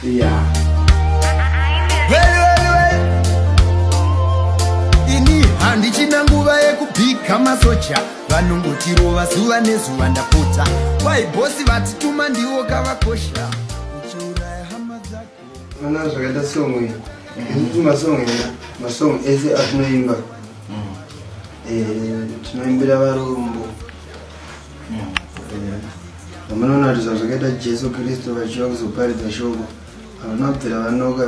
Yeah. Well, well, well. Ini handichina nguva yekubhika masoja, vanongotirova zuva nezuva. Ndapota, wai bhosi vatituma ndiwo kavakosha, uchiuraya hama dzako. Ona zvakaita song iyi, isusu masong ena, masong ese atinoimba, tinoimbira varombo. Vamunoona kuti zvazvakaita Jesu Kristu vachiva kuzoparidza shoko, havana kubvira vanoka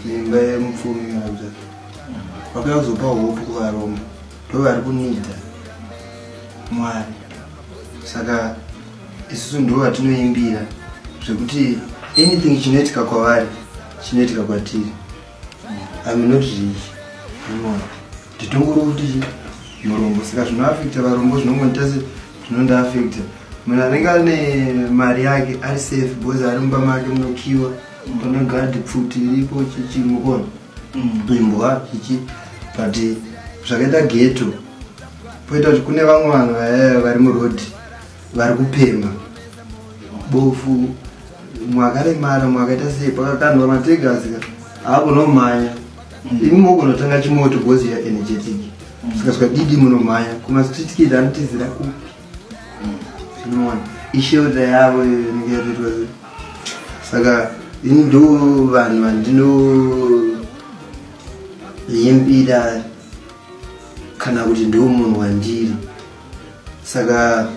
imba yemupfumi kana kuti vakauya kuzopa hope kuvarombo, ndo vari kunidha Mwari. Saka isusu ndo vatinoimbira, zvekuti anything chinoitika kwavari chinoitika kwatiri. I'm not rich, unoona, nditongori kuti murombo. Saka zvinoafecta varombo zvinongonita se zvinondiafecta. Munhu anenge ane mari yake ari safe because ari mumba make, munokiwa, pane gadhi, pfuti iripo, chichi, mukona imbwa, chichi. But zvakaita ghetto, poita kuti kune vamwe vanhu vaya vari murodhi, vari kupemha, bofu, mwakaremara, mwakaita sei, pakakandwa mateargas haakunomhanya. Imi mogonotanga chimoto because ya energetic. Saka zvikadidi munomhanya kumastreet kid, anotizira kupi? Unoona, ishelter yavo iyo inenge yatoitwa sei. Saka ini ndo vanhu vandinoimbira, kana kuti ndo munhu wandiri. Saka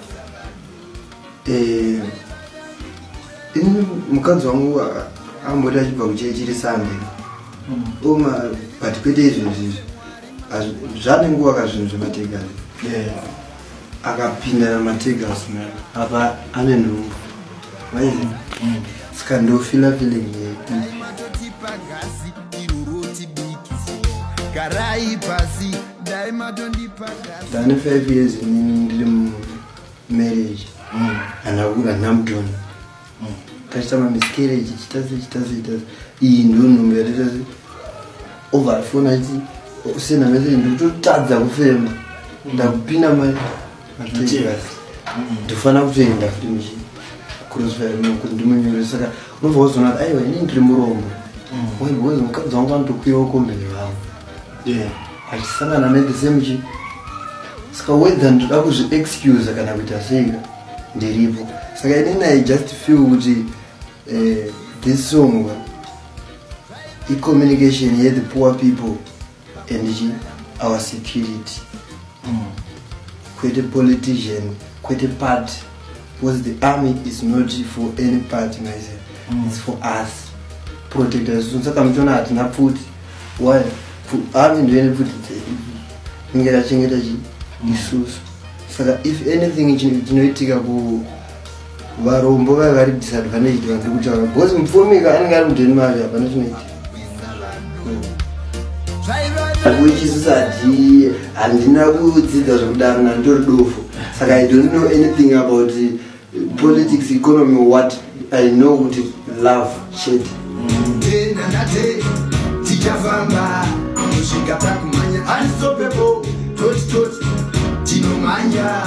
ini mukadzi wangu amboti achibva kuchechi iri Sunday oma, but kwete izvezvizvi. Zvane nguva kazvinhu zvemateargas, akapinda namateargas apa ane nhumbu, waizi. Saka ndofila feeling ipi? Matotipa gasi iroro tibikise, garai pasi, dai matondipa gasi. Ndane 5 years inini ndiri mumarriage, handina mutoni. Tachiita mamiscarriage, chitase, chitase, chitase. Iyi ndo nhumbu yataita se over phone, achiti senda message, ndikutotadza kufema, ndakupinda mateargas, ndofanira kutoenda futi muchi crossfire kuti ndimunyore. Saka unobva wazoona kuti aiwa, inini ndiri murombo. Why? Because mukadzi wangu anotokwirawo kombeni vangu achisangana nethe same chi. Saka whether ndoda kuzviexcuse kana kuita seika, ndiripo. Saka inini I just feel kuti this song icommunication yethe poor people and chi our security, kwete politician, kwete party, because the army is not for any party myself. It's for us, protect us. Saka muchiona hatina pfuti. Why? Army ndoine pfuti dzedu, inge tachengeta chi isusu. Saka if anything chinoitika kuvarombo vaiva vari disadvantaged, vandiri kutaura, because mupfumika anenge ari mudheni mari, hapana chinoitika. Which isusu hati handina kudzidza zvekudaro, ndanditori dofo. Saka I don't know anything about politics, economy. What I know kuti love chete. Ndate tichafamba kusvika pakumhanya, unstoppable, toti toti tinomhanya.